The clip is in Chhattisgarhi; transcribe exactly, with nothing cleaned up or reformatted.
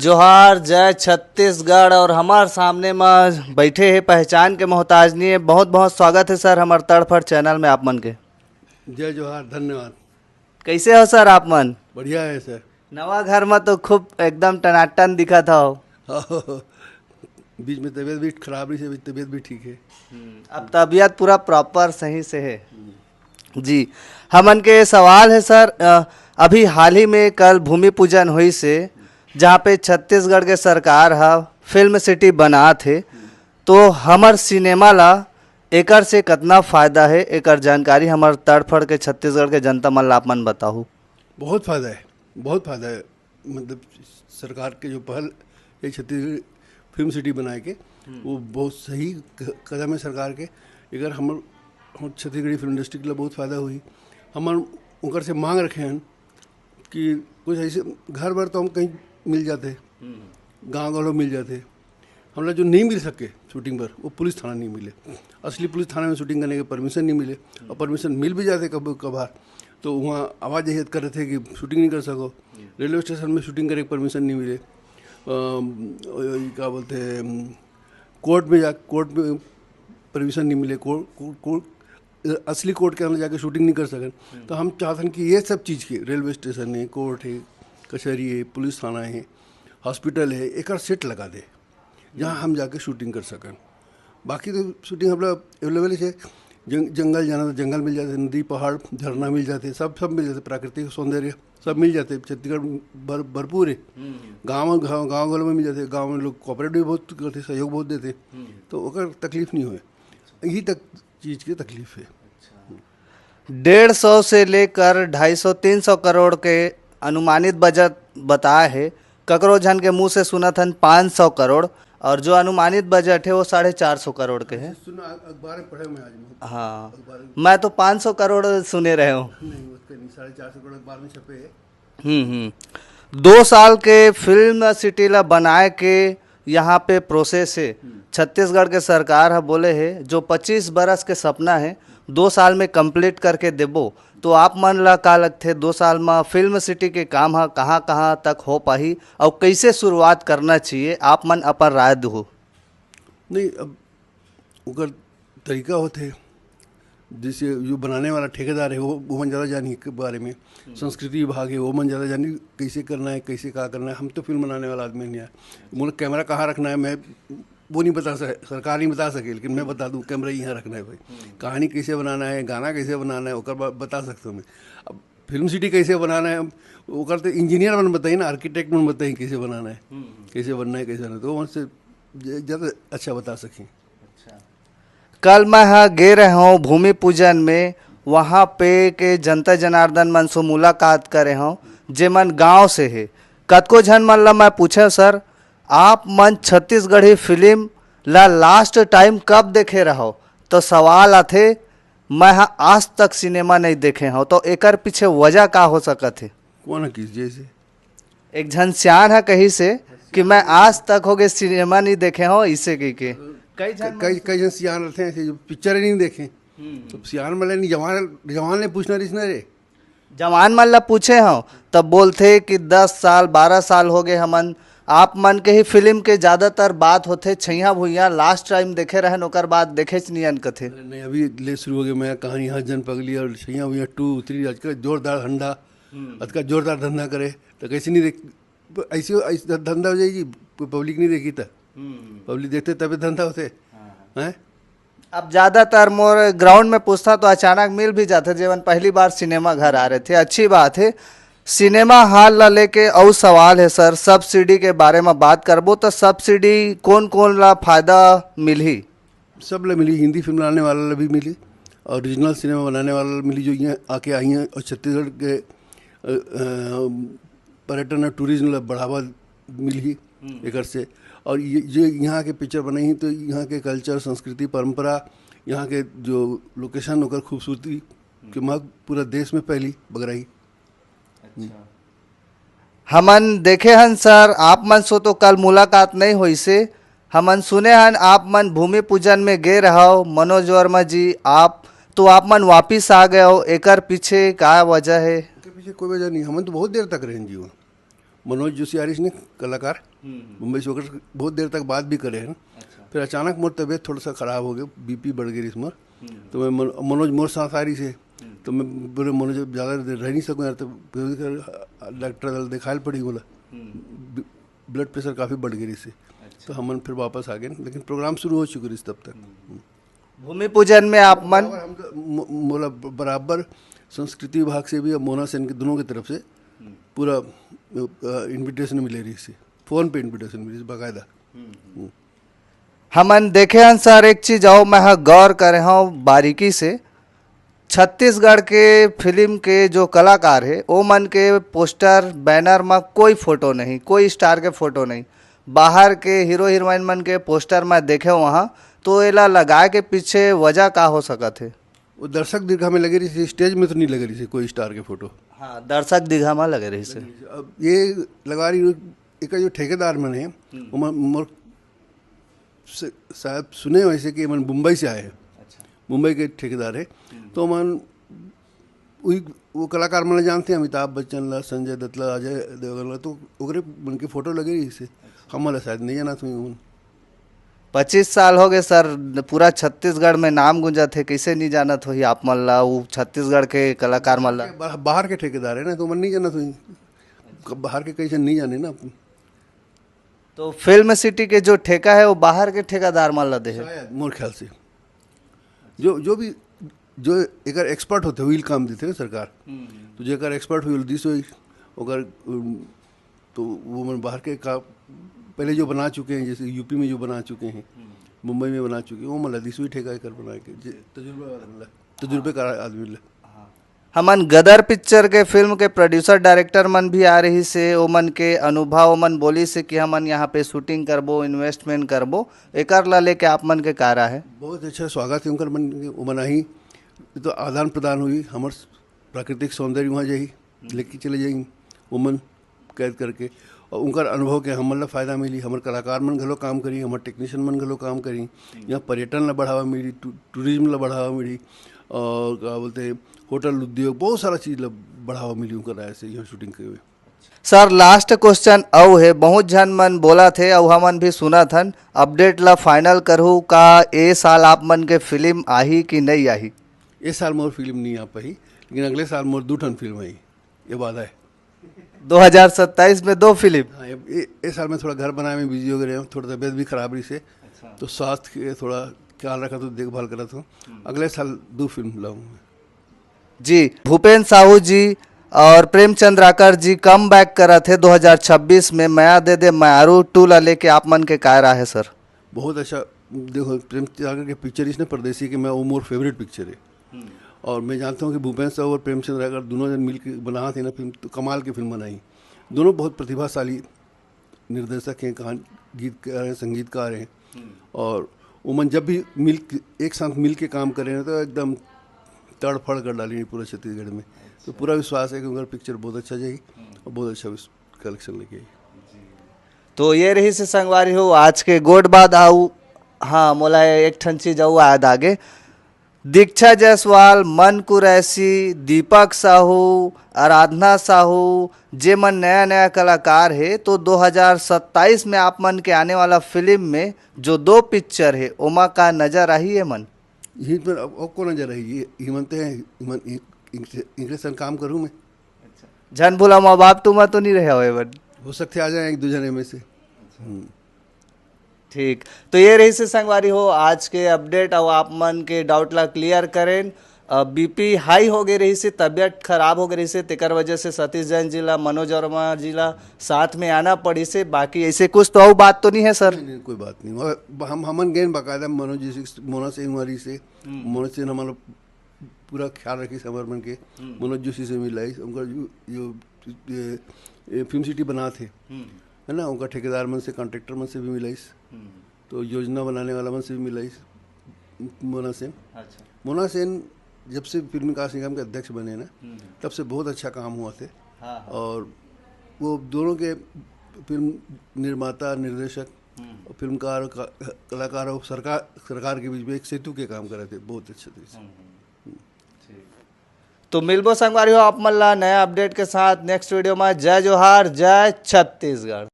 जोहार, जय छत्तीसगढ़। और हमार सामने में बैठे हे पहचान के मोहताज नहीं है। बहुत बहुत स्वागत है सर हमार तड़फड़ चैनल में आप मन के। जय जोहार, धन्यवाद। कैसे हो सर आप मन? बढ़िया है सर। नवा घर में तो खूब एकदम टनाटन दिखत हो। बीच में तबीयत भी खराब रही, अभी तबीयत भी ठीक है। अब तबीयत पूरा प्रॉपर सही से है। जी, हमन के सवाल है सर, अ, अभी हाल ही में कल भूमि पूजन होइस हे, जहाँ पे छत्तीसगढ़ के सरकार ह फिल्म सिटी बनात हे, तो हमर सिनेमा ला एकर से कतना फायदा हे, एकर जानकारी हमर तड़फड़ के छत्तीसगढ़ के जनता मन ला आप मन बताहू। बहुत फायदा है, बहुत फायदा है। मतलब, सरकार के जो पहल है छत्तीसगढ़ फिल्म सिटी बनाए के, वो बहुत सही क-, कदम है सरकार के। अगर हमर, हमर छत्तीसगढ़ी फिल्म इंडस्ट्री के लिए बहुत फायदा हुई। हमर ओकर से मांग रखे हैं कि कुछ ऐसे घर बर तो हम कहीं मिल जाते, गांव गलो मिल जाते। हमला जो नहीं मिल सके शूटिंग पर, वो पुलिस थाना नहीं मिले। असली पुलिस थाना में शूटिंग करने के परमिशन नहीं मिले, और परमिशन मिल भी जाते कभी कभार, तो वहाँ आवाज़ यही करते थे कि शूटिंग नहीं कर सको। रेलवे स्टेशन में शूटिंग करे के परमिशन नहीं मिले। अम, ये क्या बोलते हैं, अम, कोर्ट में जा कोर्ट में परमिशन नहीं मिले। कोर्ट, कोर्ट, कोर्ट, असली कोर्ट के अंदर जाके शूटिंग नहीं कर सकन। तो हम चाहते हैं कि ये सब चीज़ के, रेलवे स्टेशन है, कोर्ट है, कचहरी है, पुलिस थाना है, हॉस्पिटल है, एकर सेट लगा दे, जहाँ हम जाके शूटिंग कर सकन। बाकी तो शूटिंग हम लोग अवेलेबल है। जंग-, जंगल जाना तो जंगल मिल जाते, नदी, पहाड़, झरना मिल जाते, सब, सब मिल जाते, प्राकृतिक सौंदर्य सब मिल जाते। छत्तीसगढ़ भर, भरपूर है। गाँव, गाँव, गाँव गलो में मिल जाते। गाँव में लोग कोऑपरेट भी बहुत करते, सहयोग बहुत देते, तो ओकर तकलीफ नहीं होए। यही तक चीज़ की तकलीफ है। डेढ़ सौ से लेकर ढाई सौ, तीन सौ करोड़ के अनुमानित बजट बताए हे। ककरो झन के मुंह से सुनत हन पाँच सौ करोड़, और जो अनुमानित बजट है वो साढ़े चार सौ करोड़ के है। सुना, अखबार में पढ़े मैं आज, मैं हाँ, अखबार में। मैं तो पाँच सौ करोड़ सुने रहे हूँ। नहीं, उसके नहीं, साढ़े चार सौ करोड़ अखबार में छपे है। हम्म हम्म। दो साल के फिल्म सिटी ला बनाए के यहाँ पे प्रोसेस है। छत्तीसगढ़ के सरकार ह बोले है, जो पच्चीस बरस के सपना है, दो साल में कंप्लीट करके देबो। तो आप मन ला का लगथे, दो साल में फिल्म सिटी के काम ह कहाँ कहाँ तक हो पाही, और कैसे शुरुआत करना चाहिए, आप मन अपन राय दो। नहीं, अब ओकर तरीका होथे, जैसे जो बनाने वाला ठेकेदार है, वो, वो मन ज़्यादा जानी के बारे में। संस्कृति विभाग है, वो मन ज़्यादा जानी कैसे करना है, कैसे का करना है। हम तो फिल्म बनाने वाला आदमी नहीं है, मुझे कैमरा कहाँ रखना है, मैं वो नहीं बता सक-, सरकार नहीं बता सके, लेकिन मैं बता दूँ, कैमरा यहाँ रखना है भाई, कहानी कैसे बनाना है, गाना कैसे बनाना है, ओकर बा-, बता सकता हूँ मैं। अब फिल्म सिटी कैसे बनाना है, ओकर तो इंजीनियर मन बताई ना, आर्किटेक्ट मन बताई कैसे बनाना है, कैसे बनना है, कैसे नहीं, तो वो उनसे ज-, ज़्यादा अच्छा बता सकें। कल मैं ह गे रहे हूँ भूमि पूजन में, वहाँ पे के जनता जनार्दन मन से मुलाकात करे हूँ, जेमन गांव से है। कतको झन मन ला मैं पूछे, "सर, आप मन छत्तीसगढ़ी फिल्म ला लास्ट टाइम कब देखे रहो?" तो सवाल आथे, "मैं ह आज तक सिनेमा नहीं देखे हूँ।" तो एकर पीछे वजह का हो सकत है? कौन किस जैसे? एक झन सियान ह कहिस हे कि मैं आज तक हो गए सिनेमा नहीं देखे हूँ, इसे कह के। कई झन कई, कई झन सियान रहते हैं, ऐसे जो पिक्चर ही नहीं देखे। तो सियान वाले नहीं, जवान, जवान ने पूछना रहीस ना रे। जवान मन ला पूछे हूँ, तब बोलथे कि दस साल, बारह साल हो गए हमन। आप मन के ही फिल्म के ज्यादातर बात होथे, छैया भुइया लास्ट टाइम देखे रहन, ओकर बाद देखेच नियन कथे। अरे नहीं, अभी ले शुरू हो गए, मैं कहानी हँस झन पगली और छैया भुइया टू, थ्री, आजकल जोरदार धंधा, आजकल जोरदार धंधा करे, तो कैसे नहीं देख, ऐसे, ऐसे धंधा हो जाएगी, पब्लिक नहीं देखी तो। पब्लिक देखते तभी धंधा होते हैं। अब ज्यादातर मोर ग्राउंड में पूछता तो अचानक मिल भी जाते, जेवन पहली बार सिनेमा घर आ रहे थे। अच्छी बात है। सिनेमा हॉल ला लेके अउ सवाल है सर, सब्सिडी के बारे में बात करबो तो सब्सिडी कौन कौन ला फायदा मिलही? सब ला मिली, हिंदी फिल्म बनाने वाला ला भी मिली, ओरिजिनल सिनेमा बनाने वाला ला मिली, जो यहाँ आके आई हैं और छत्तीसगढ़ के, अ, अ, पर्यटन और टूरिज्म ला बढ़ावा मिलही एकर से। और ये, ये यहाँ के पिक्चर बनाई तो यहाँ के कल्चर, संस्कृति, परंपरा, यहाँ के जो लोकेशन, ओकर खूबसूरती के महक पूरा देश में फैली, बगराही। हमन देखे हन सर, आप मन से तो कल मुलाकात नहीं होइसे। हमन सुने हन आप मन भूमि पूजन में गे रहव, मनोज वर्मा जी, आप तो आप मन वापिस आ गए हो, एकर पीछे का वजह है? एकर पीछे कोई वजह नहीं, हमन तो बहुत देर तक रहेन जी वहाँ। मनोज जोशी आ रहिस ने, कलाकार, मुंबई से, ओकर बहुत देर तक बात भी करे हन। अच्छा। फिर अचानक मोर तबीयत थोड़ा सा खराब हो गया, बीपी बढ़ गई रहिस मोर। तो मैं मन-, मनोज मोर साथ आ रहिस हे, तो मैं बोले, "मनोज, अब ज़्यादा देर रह नहीं सकूँ यार।" तो फिर डॉक्टर ला दिखाए ल पड़ी बोला। ब्लड प्रेशर काफ़ी बढ़ गई रहिस हे। अच्छा। तो हमन फिर वापस आ गए, लेकिन प्रोग्राम शुरू हो चुके रहिस तब तक। भूमि पूजन में आप मन और हम तो मो-, मोला ब-, बराबर संस्कृति विभाग से भी और मोना सेन के दोनों की तरफ से पूरा इनविटेशन मिले रहिस हे, फोन पे इनविटेशन मिले रहिस बाकायदा। हमन देखे हन सर, एक चीज अउ मैं ह गौर करे हव बारीकी से, छत्तीसगढ़ के फिल्म के जो कलाकार हे, ओ मन के पोस्टर, बैनर म कोई फोटो नहीं, कोई स्टार के फोटो नहीं। बाहर के हीरो हीरोइन मन के पोस्टर म देखे वहाँ, तो एला लगाए के पीछे वजह का हो सकत हे? वो दर्शक दीर्घा में लगे रहिस हे, स्टेज में तो नहीं लगे रहिस हे कोई स्टार के फोटो। हाँ, दर्शक दीर्घा में लगे रहिस हे। अब ये लगा रही, एक जो ठेकेदार मन हे, वो मन मोर से, शायद सुने हो ऐसे कि मन मुंबई से आए हैं। अच्छा। मुंबई के ठेकेदार है। तो मन वही, वो कलाकार मन जानते हैं, अमिताभ बच्चन ला, संजय दत्त ला, अजय देवगन ला, तो ओकरे मन के फोटो लगे रहिस हे। हमन ला शायद नहीं जानत होही उन। पच्चीस साल हो गए सर, पूरा छत्तीसगढ़ में नाम गूंजत हे, कैसे नहीं जानत होही आप मन ला, वो छत्तीसगढ़ के कलाकार मन ला? बा-, बाहर के ठेकेदार है ना, तो मन नहीं जानत होही। क-, बाहर के कैसे नहीं जाने ना अपन। तो फिल्म सिटी के जो ठेका है, वो बाहर के ठेकेदार मन ला दे हे? शायद, मोर ख्याल से। जो, जो भी, जो एकर एक्सपर्ट होते, वही काम देते ना सरकार। तो जेकर एक्सपर्ट हुई, दिस हुई, ओकर, उम, तो वो मन बाहर के का, पहले जो बना चुके हैं, जैसे यूपी में जो बना चुके हैं, मुंबई में बना चुके हैं, वो मन ला दिस हुई ठेका एकर बना के, जे तजुर्बा वाला मन ला, तजुर्बेकार आदमी ला। हमन गदर पिक्चर के फिल्म के प्रोड्यूसर डायरेक्टर मन भी आ रहिस हे, ओमन के अनुभव, ओमन बोलिस हे कि हमन यहाँ पे शूटिंग करबो, इन्वेस्टमेंट करबो, एकर ला लेके आप मन के का राय हे? बहुत अच्छा स्वागत है उनकर मन, वो मन आही, तो आदान प्रदान हुई, हमर प्राकृतिक सौंदर्य वहाँ जाही, लेके चले जाही, वो मन कैद करके, और उनकर अनुभव के हमन ला फायदा मिली, हमर कलाकार मन घलो काम करी, हमर टेक्नीशियन मन घलो काम करी, यहाँ पर्यटन ला बढ़ावा मिली, टू-, टूरिज्म ला बढ़ावा मिली, और का बोलते हैं, होटल उद्योग, बहुत सारा चीज ला बढ़ावा मिली उनकर राय से यहाँ शूटिंग के हुए। सर, लास्ट क्वेश्चन अउ हे, बहुत झन मन बोलत हे अउ हमन भी सुनत हन, अपडेट ला फाइनल करहू का ए साल आप मन के फिल्म आही कि नहीं आही? ए साल मोर फिल्म नहीं आ पाही, लेकिन अगले साल मोर दू ठन फिल्म आई, ये वादा है। दो हज़ार सत्ताईस में दो फिल्म। हाँ, ये, ये, इस साल मैं थोड़ा घर बनाए में बिजी हो गए हूँ, थोड़ा तबीयत भी खराब रही से, तो स्वास्थ्य के थोड़ा ख्याल रखा, तो देखभाल करा था। अगले साल दो फिल्म लाऊंगा। जी, भूपेन साहू जी और प्रेमचंद राकर जी कम बैक करत हे दो हज़ार छब्बीस में। मया दे दे मयारू टू ला लेके आप मन के काय राय हे सर? बहुत अच्छा। देखो, प्रेमचंद राकर के पिक्चर इसने परदेसी के मैं, वो मोर फेवरेट पिक्चर है। और मैं जानता हूँ कि भूपेन साहू और प्रेमचंद राकर दोनों जन मिल के बना थे ना फिल्म, तो कमाल की फिल्म बनाई। दोनों बहुत प्रतिभाशाली निर्देशक हैं, कहान गीतकार हैं, संगीतकार हैं। और उमन जब भी मिल के, एक साथ मिल के काम करें ना, तो एकदम तड़फड़ कर डाली पूरा छत्तीसगढ़ में। तो पूरा विश्वास है कि उनका पिक्चर बहुत अच्छा जाएगी और बहुत अच्छा कलेक्शन लेके आएगी। तो ये रहिस हे संगवारी हो आज के गोठ बात। अउ हाँ, मोला एक ठन चीज अउ याद आगे। दीक्षा जायसवाल, मन कुरैशी, दीपक साहू, आराधना साहू, जे मन नया नया कलाकार हे, तो दो हज़ार सत्ताईस में आप मन के आने वाला फिल्म में जो दो पिक्चर हे, ओमा का नजर आही ए मन? यही पर अब, अब कौन नजर आही? ये, ये मन ते हैं, ये मन, ये, इनके, इनके संग काम करूँ मैं। झन भूला माँ बाप टू मा तो नहीं रहे हो ए मन? हो सकते आ जाए एक दो जने में से। हम्म। ठीक, तो ये रहिस हे संगवारी हो आज के अपडेट। अउ आप मन के डाउट ला क्लियर करेन। अ, बीपी हाई हो गए रहिस हे, तबियत खराब हो गए रहिस हे, तेकर वजह से सतीश जैन जी ला, मनोज वर्मा जी ला साथ में आना पड़िस हे। बाकी ऐसे कुछ तो अउ बात तो नहीं है सर? नहीं, नहीं, कोई बात नहीं। वह, हम, हमन गए बाकायदा मनोज जी से, मोना से, हमारी से, मनोज से हमारा पूरा ख्याल रखिस हमर मन के। मनोज जोशी से मिलाइस, उनका जो, जो, ये, ये फिल्म सिटी बनात हे, है ना, उनका ठेकेदार मन से, कॉन्ट्रैक्टर मन से भी मिलाइस, तो योजना बनाने वाला मन से भी मिलाइस, मोना सेन। अच्छा। मोना सेन जब से फिल्म विकास निगम के अध्यक्ष बने ना, तब से बहुत अच्छा काम हुआ थे। हाँ, हाँ। और वो दोनों के फिल्म निर्माता, निर्देशक, और फिल्मकार, का-, कलाकार और सरकार, सरकार के बीच में एक सेतु के काम करे थे, बहुत अच्छे तरीके से। ठीक। तो मिलबो संगवारी हो आप मन ला नया अपडेट के साथ नेक्स्ट वीडियो में। जय जोहार, जय छत्तीसगढ़।